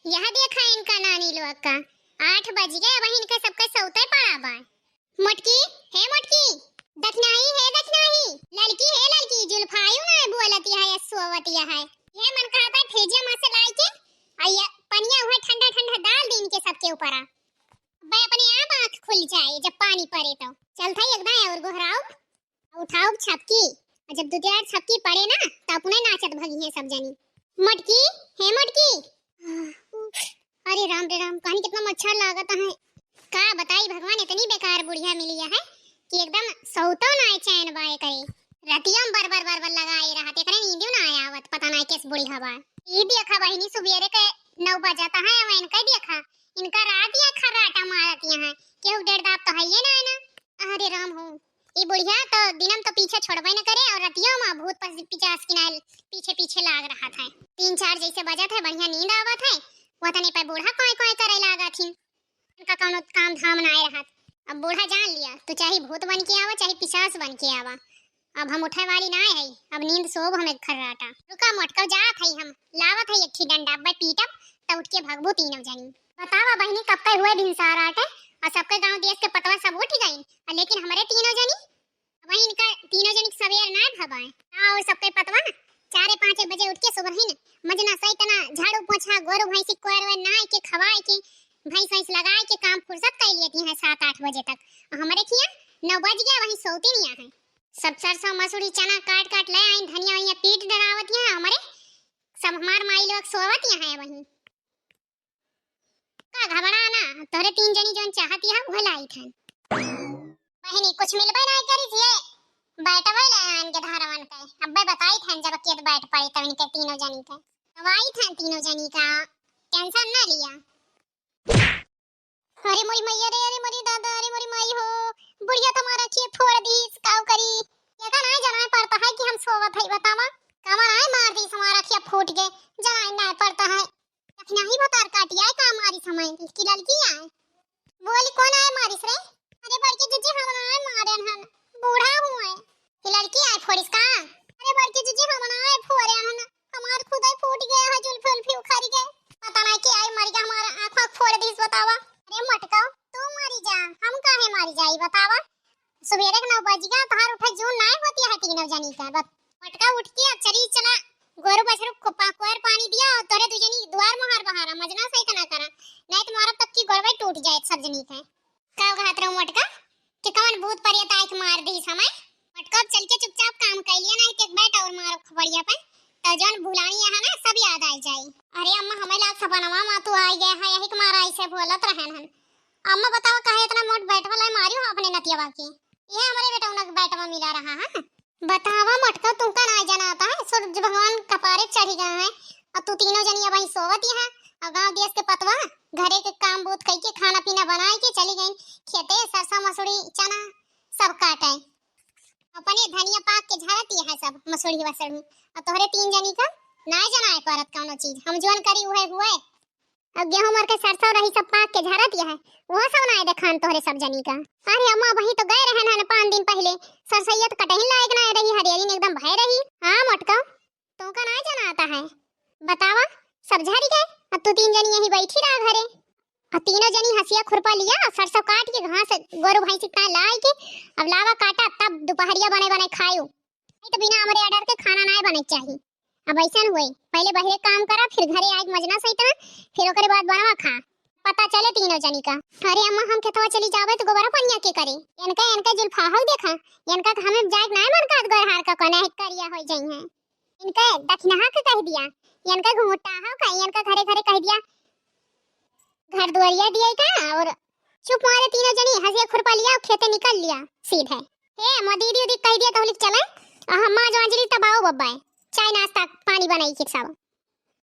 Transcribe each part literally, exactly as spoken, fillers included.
यह देखा इनका नानी लोग का, आठ बज गए, अब इनके सबके सौते पड़ा बा। मोटकी, हे मोटकी, दखनाही, हे दखनाही, ललकी, हे ललकी, जुल्फायु ना बोलतिया है, सोवतिया है। ये मन कहता है फ्रिज में से लाई के, आ ये पनिया हुआ ठंडा ठंडा डाल दी इनके सबके ऊपर। आ बे अपने आप आँख खुल जाए जब पानी पड़े तो। चल था एकदम और गोहराओ, उठाओ छपकी, और जब दो चार छपकी पड़े ना तो अपने नाचत भगी हैं सब जनी। मोटकी, हे मोटकी, अरे राम रे राम, कहानी कितना मच्छर लागत है। का बताई भगवान, इतनी बेकार बुढ़िया मिली है कि एकदम सौतो ना चैन बाए करे। रतिया में बर बर बर बर लगाए रहत, एकरे नींदो ना आवत, पता ना किस बुढ़िया बा। ई देखा बहिनी, सुबेरे के नौ बजत है, अब इनका देखा, इनका रात या खर्राटा मारत यहाँ, केहू डेढ़ दाब तो है ये ना, है ना। अरे राम हो, ई बुढ़िया तो दिनम तो पीछे छोड़बे न करे और रतिया में भूत पस-, पिचास की नाल पीछे पीछे लाग रहत है। तीन चार जैसे बजत है, बढ़िया नींद आवत है, वतने पे बूढ़ा कोय कोय करे लागत ही। उनका कौनो काम धाम ना आए रहत। अब बूढ़ा जान लिया, तू चाहे भूत बन के आवा, चाहे पिशाच बन के आवा, अब हम उठे वाली ना है, अब नींद सोब हम एक खर्राटा। रुका मोटका, जात है हम, लावत है एक ठी डंडा, अब पीटब त उठ के भगबू तीनों जनी। बतावा बहिनी, कब के हुए भिनसार आटे और सबके गांव देश के पतवा सब उठ गई, और लेकिन हमरे तीनों जनी, वही इनका तीनों जनी के सवेर ना भबाए। और सबके पतवा चारे पाँचे बजे उठ के सुबहिन मजना सैतना झाड़ू पोछा, गोरू भैंसी कोयर वे नाय के खवाए के, भैंस वैंस लगाए के काम फुर्सत कर लेती हैं सात आठ बजे तक। और हमरे खिया नौ बज गया, वही सोती नहीं है। सब सरसों मसूरी चना काट काट ले आई, धनिया वनिया पीट डरावत हैं हमरे, सब हमार माई लोग सोवत हैं वहीं। का घबरा ना, तोहरे तीन जनी जौन चाहत यहाँ उहे लाइत हन। बहिनी, कुछ मिलबे नहीं करी थी, बैठबे ले आन के धारवन के। अब्बे बताइत हन जब केत बैठ पड़े तब इनके तीनों जनी के। अब आइत हन तीनों जनी का, टेंशन ना लिया। अरे मोरी मैया रे, अरे मोरी दादा, अरे मोरी माई हो, बुढ़िया तुम्हारा खिए फोड़ दी, काव करी? ये का ना जाना पड़ता है कि हम सोवत है, बतावा? कमर आए मार दी हमारा खिया फूट के, जाना नहीं पड़ता है। कखना ही भतार काटी आए का मारिस हमें कि ललकी आए। बोली, "कौन आए मारिस रे?" "अरे बड़की जीजी, हम ना आए मारे हन, बूढ़ा हुए।" "कि ललकी आए फोड़िस का?" "अरे बड़की जीजी, हम ना आए फोड़े हन, हमार खुदे फूट गया है, जुल्फी उल्फी उखड़ गए, पता नहीं के आई मर गया, हमारा आँख आँख फोड़ दीस, बतावा।" "अरे मटका, तू मरी जा, हम काहे मरी जाई, बतावा?" सुबेरे के नौ बज गया, तोहार उठे जून नाय होती है तीनों जनी का। बत-, मटका उठ के अब चली चला, गोरू बछरू को पा-, कोयर पानी दिया और तोरे दू जनी दुआर मोहार बहारा, मजना सही तना करा, नहीं तो मारब तक की गोड़वे टूट जाए सब जनी के। का कहत रहो मटका कि कौन भूत परियत आए के मार दी समय? मटका अब चल के चुपचाप काम कर लिया, नहीं तो एक बैठ और मारो खपड़िया पे, तो जौन भुलानी है ना सब याद आ जाए। अरे अम्मा, हमें लाग सपनवा में तू आ गया है, यही के मारा ऐसे बोलत रहन हन। अम्मा बताओ, काहे इतना मोट बैठवा लाई मारियो अपने नतियावा के? ये हमरे बेटौना के बैठवा मिला रहा है। बतावा मटका, तुमका ना जाना आता है, सूरज भगवान कपारे चढ़ी गए हैं और तू तीनों जनी अब वहीं सोवत ही है। और गांव देश के पतवा घरे के काम बूत कई के खाना पीना बनाए के चली गई खेते, सरसों मसूरी चना सब काटे, अपने धनिया पाक के झरत ही है सब मसूरी वसूरी। और तोहरे तीन जनी का ना जनाए परत कौनो चीज, हम जौन करी उहे हुए। अब गेहूं मर के सरसों रही सब पाक के झरत यह है, वह सब ना देखान तोहरे सब जनी का। अरे अम्मा, वही तो गए रहन हन पाँच दिन पहले, सरसैया तो कटही लायक ना रही, हरियरी एकदम भय रही। हाँ मोटका, तू का ना जाना आता है, बतावा, सब झरी गए, अब तू तीन जनी यहीं बैठी रहा घरे। और तीनों जनी हंसिया खुरपा लिया और सरसों काट के घास गोरू भैंसी का लाए के अब लावा काटा, तब दोपहरिया बने बने खायो। नहीं तो बिना हमरे order के खाना ना बने के चाही। अब ऐसन हुए, पहले बहरे काम करा, फिर घरे आए के मजना सहित ना, फिर ओकरे बाद बनवा खा, पता चले तीनों जनी का। अरे अम्मा, हम खेतवा चली जावे तो गोबरा पनिया के करे? इनका, इनका जुल्फा हो देखा, इनका के हमें जाए के ना मन का, गोरहार का कोने है, करिया हो जाई है। इनका दखिनहा के कह दिया, इनका घुंघटा हो का, इनका घरे घरे कह दिया, घर दुआरिया दिया का, और चुप मारे तीनों जनी हंसिया खुरपा लिया और खेते निकल लिया सीधे। हे, मोदी दीदी कह दिया तो लिख चले, और हम माँ जो अंजलि तब आओ बब्बा है, चाय नाश्ता पानी बनाई के सब।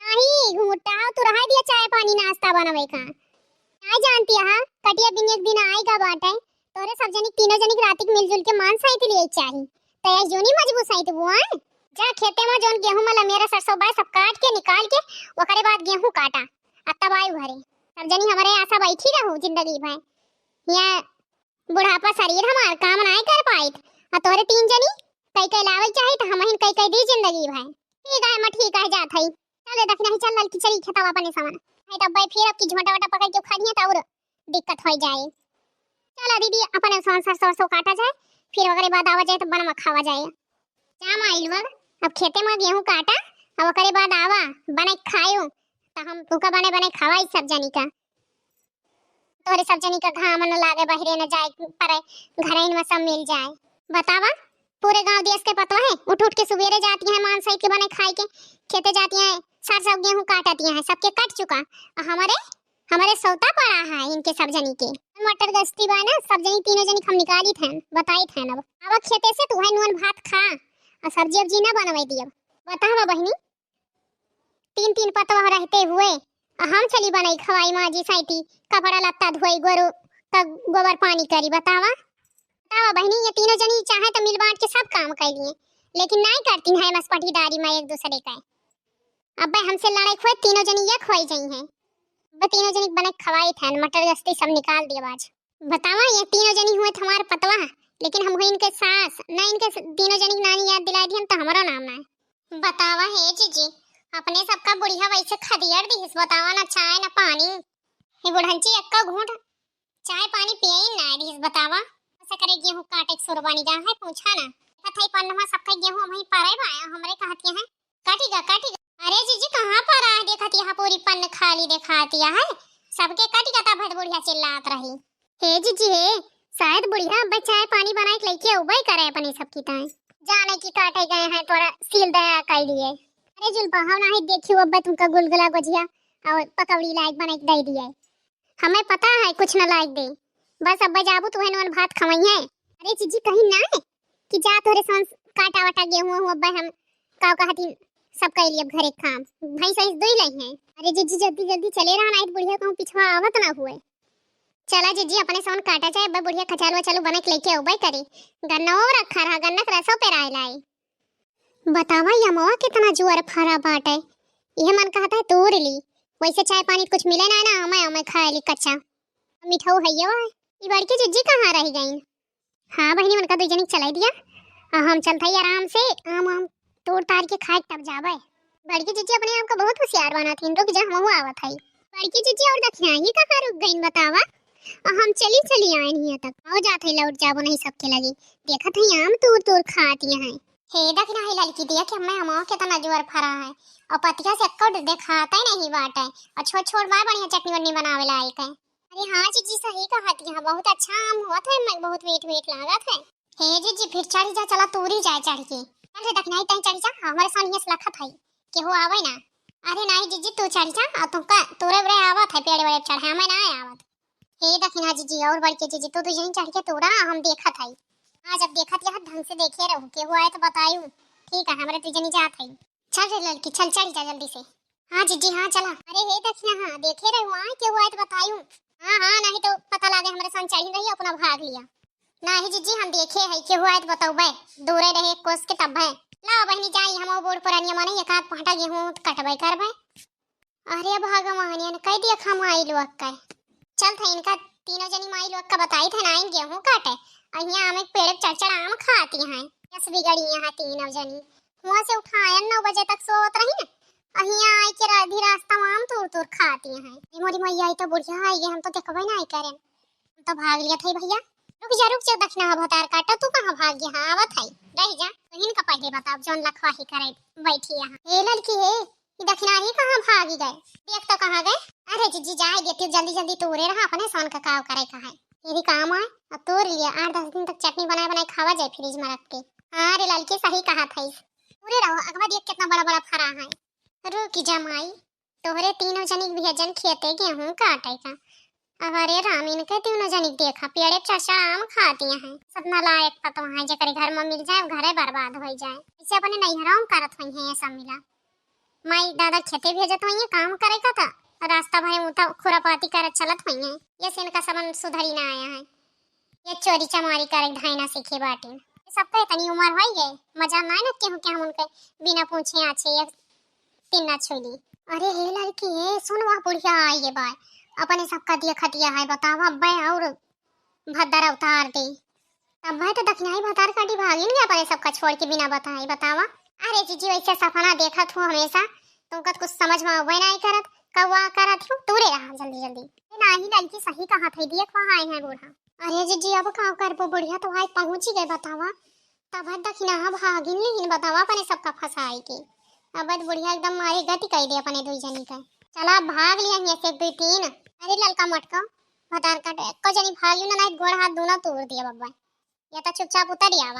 नहीं, घुंघटा हो, तू रहा दिया चाय पानी नाश्ता बनावे का। ना जानती है, कटिया दिन एक दिन आएगा बाटे, तोरे सब जनी, तीनों जनी के राती के मिलजुल के मान साइत लिए चाही। तो ये जूनी मजबूत साइत बुआ, जा खेते में जौन गेहूं में लमेरा सरसों बाय सब काट के निकाल के ओकरे बाद गेहूं काटा, आ तब आयु घरे। सब जनी हमरे आशा बैठी रहू जिंदगी भर। या बुढ़ापा शरीर हमार काम नाय कर पाइत, आ तोरे तीन जनी कई कई लावल चाही तो हमहिन कई कई दी जिंदगी भर। ठीक है, मैं ठीक है जात हई। चले दखिनही, चल ललकी, चली खेतवा अपने सवन। नहीं तो अब्बे फिर अब की झोंटा वोटा पकड़ के उखाड़िए तो और दिक्कत हो जाए। चला दीदी, अपने सवन सरसों वरसों काटा जाए, फिर ओकरे बाद आवा जाए तो बन में खावा जाए। जा माई लोग, अब खेते में गेहूं काटा, अब ओकरे बाद आवा, बने खायो, तो हम तुका बने बने खवाई सब जनी का। तोहरे सब जनी का घाम न लागे, बहरे न जाए पड़े, घरइन में सब मिल जाए। बतावा, पूरे गांव देश के पतवा है, उठ उठ के सुबेरे जाती हैं मान सही के बने खाए के, खेते जाती हैं, सार सब गेहूं काटती हैं, सबके कट चुका, और हमारे, हमारे सौता पड़ा है इनके सब जनी के। मटर गश्ती बा ना, सब जनी तीनों जनी हम निकाली थे, बताई थे। अब अब खेते से तू है नून भात खा, और सब्जी उब्जी ना बनवाई दियब। बतावा बहिनी, तीन तीन पतवा रहते हुए आ हम चली बनाई खवाई, माजी साइती, कपड़ा लत्ता धोई, गोरू का गोबर पानी करी। बतावा, बतावा बहिनी, ये तीनों जनी चाहे तो मिल बांट के सब काम कर लिए, लेकिन नहीं करती हैं बस पटीदारी में एक दूसरे का। अब्बे हमसे लड़ाई खोए, तीनों जनी ये खोई जाई हैं। अब तीनों जनी बने खवाई थे, मटर गश्ती सब निकाल दिया आज। बतावा, ये तीनों जनी हुए हमार पतवा, लेकिन हम हुए इनके सास, ना इनके स-, तीनों जनी की नानी याद दिला दिहन तो हमारा नाम ना है। बतावा हे जीजी, अपने सबका बुढ़िया वैसे खदियर दिहिस, बतावा ना चाय ना पानी। ये बुढ़ंची एक्का घूंट चाय पानी पिए ही ना दिहिस, बतावा। ऐसा करे गेहूं काटे के सुरबानी जा है, पूछा ना। कथई पन्नमा सबका गेहूं हम ही परे बा, हमरे कहती हैं, "काटी गा, काटी गा।" अरे जीजी, कहाँ पर आए? देखत यहाँ पूरी पन्न खाली देखात है, सबके काटी गा, तब बुढ़िया चिल्लात रही। हे जीजी हे, शायद बुढ़िया अब्बे चाय पानी बनाए के लेके उबे करे अपने सबकी ताई। जाने की काटे गए हैं, थोड़ा सील दया कर लिए। अरे जुल्फा, हम नाही देखी, वो अब्बे तुमका गुलगुला गोजिया और पकौड़ी लायक बनाए के दे दिए। हमें पता है कुछ न लायक दे, बस अब्बे जाबू तुहे नून भात खवइहे। अरे जीजी, कहीं ना है कि जा तोरे सांस काटा वाटा गेहूं हूं, अब्बे हम का कहती सब कर लिए अब घरे काम, भैंस ऐस दुई लई है। अरे जीजी, जल्दी जल्दी चले रहा, नहीं तो बुढ़िया कहूँ पिछवा आवत ना हुए। चला जीजी, अपने सवन काटा जाए, अब्बे बुढ़िया खचालू वचालू बने के लेके अउबे करी। गन्ना वो रखा रहा, गन्ना के रसो पेराए लाई। बतावा, ये अमवा कितना जुअर फरा बाटे। यह मन कहता है तोड़ ली। वैसे चाय पानी कुछ मिले ना, ना, हमें, हमें खाए ली कच्चा। मिठाऊ है ये। ई बड़की जिज्जी कहाँ रह गईन? हाँ बहिनी, उनका दुई जनी चलाई दिया। आ, हम चलत हई आराम से, आम, आम तोड़ तार के खाए तब जाबे। बड़की जिज्जी अपने आप का बहुत होशियार बनात हईन, रुक जा, हमहू आवत हई। बड़की जिज्जी और दखिनाही कहाँ रुक गईन बतावा? आ, हम चली, चली आइन हियां तक। आओ जात हई, लौट जाबो नहीं सबके लगी। देखत हई आम तोड़ तोड़ खात हई। हे दखिनाही ललकी दिया कि हमें अमवा कितना जुअर फरा है। और पतिया से एक्को देखाते नहीं बाटे। और छोट छोट बा बढ़िया चटनी वटनी बनावे लायक है। अरे हाँ जिज्जी, सही कहत हई, बहुत अच्छा आम होत है, मैं बहुत मीठ मीठ लागत है। हे जिज्जी, फिर चढ़ी जा, चला तूरी जाए चढ़ के। चल रे दखिनाही, तहीं चढ़ी जा, हमरे सामने से लखत है, केहू आवे ना। अरे नहीं जिज्जी, तू चढ़ी जा, और तुमका तोरे बरे आवत है, पेड़ वेड़ चढ़े, हमें ना आवत। हे दखिना जिज्जी और बड़के जिज्जी, तू दुजनी चढ़ के तोरा, हम देखत है। हाँ, जब देखत यह ढंग से देखे रहू, केहू आए तो बतायू। ठीक है, हमरे दुजनी जात है। चल रे ललकी, चल, चढ़ी जा जल्दी से। हाँ जिज्जी, हाँ चला। अरे हे दखिना, हाँ देखे रहू, आए केहू आए तो बतायू। हाँ हाँ, नहीं तो पता लागे हमरे संग चढ़ी रही, अपना भाग लिया। नाही जिज्जी, हम देखे है, केहू आए तो बतौबे, दूरे रहे कोस के तब है। लाओ बहिनी जाई, हम बूढ़ पुरानिया माने एक आध पहटा गेहूं कटबे करबे। अरे भगवान, यान कई दिया खा माई लोग का। चल थे इनका तीनों जनी माई लोग का बताई थे ना, इन गेहूं काटे, और यहाँ हम एक पेड़ पे चढ़ चढ़ आम खाती हैं। यस बिगड़ी यहाँ तीनों जनी, हुआ से उठायन नौ बजे तक सोवत रही ना, और यहाँ आई के आधी रास्ता में आम तोड़ तोड़ खाती हैं। ए मोरी मैया, ई तो बुढ़िया आई गई, हम तो देखबे नहीं करें। हम तो भाग लिया था भैया। रुक जा, रुक जा, दखिना भतार काटा, तू कहाँ भाग गया? हाँ, आवत है, रह जा। तो इनका पहले बताओ, जौन लखवाही करे बैठी यहाँ। ए ललकी हे, ई दखिना ही कहाँ भागी गए? देख तो कहाँ गए? अरे जिज्जी, जाए देती हूँ, जल्दी जल्दी तोरे रहा, अपने सन का काव करे का है। ये भी काम आए, अब तोड़ लिया, आठ दस दिन तक चटनी बनाए बनाए खावा जाए फ्रिज में रख के। हाँ रे ललकी, सही कहा था इस। तोरे रहो, अगवा देख कितना बड़ा बड़ा फरा है। रुक जा माई, तोहरे तीनों जनी के भेजन खेते गेहूं काटे का। अब अरे राम, इनके तीनों जनी के देखा, पेड़े पे चढ़ चढ़ आम खाती हैं। सब नालायक पतवा हैं, जेकरे घर में मिल जाए, घरे बर्बाद हो जाए। इसे अपने नैहरों में करत हुई हैं ये सब मिला। माई दादा खेते भेजत हुई हैं काम करे का था, रास्ता भरे उठा खुरापाती करत चलत हुई हैं। ये से इनका सबन सुधरी ना आया है। ये चोरी चमारी करे धाई ना सीखे बाटिन। ये सबका इतनी उम्र होई गए, मजा ना न केहू के हम उनके बिना पूछे आछे ये तीन ना छोली। अरे हे लड़की, हे सुन, वह बुढ़िया आई है बाय, अपने सबका दिया खतिया है, बतावा अब्बे और भद्दर उतार दे। तब भाई तो दखिनाई भतार काटी भागिन गया, अपने सबका छोड़ के बिना बताए, बतावा। अरे जीजी, वैसे सपना देखत हूँ हमेशा, तुमका तो कुछ समझ में अवै नाहीं करत, कौआ करत हो, तूरे रहा जल्दी जल्दी। ए, नाहीं ललकी सही कहत है, देख वहाँ आए हैं बूढ़ा। अरे जीजी, अब का करबो, बुढ़िया तो आए पहुँची गए, बतावा। तब दखिनहा भागिन लिहिन, बतावा, अपने सबका फंसाई के। अब बुढ़िया एकदम मारे गति कई दे अपने दुई जनी का। चला, अब भाग लिया हियाँ से एक, दुई, तीन। अरे ललका मटका, भतार काट, एको जनी भाग लियो ना, नाहीं गोड़ हाथ दोनों तोड़ दिया बब्बा। या तो चुपचाप उतर आवा।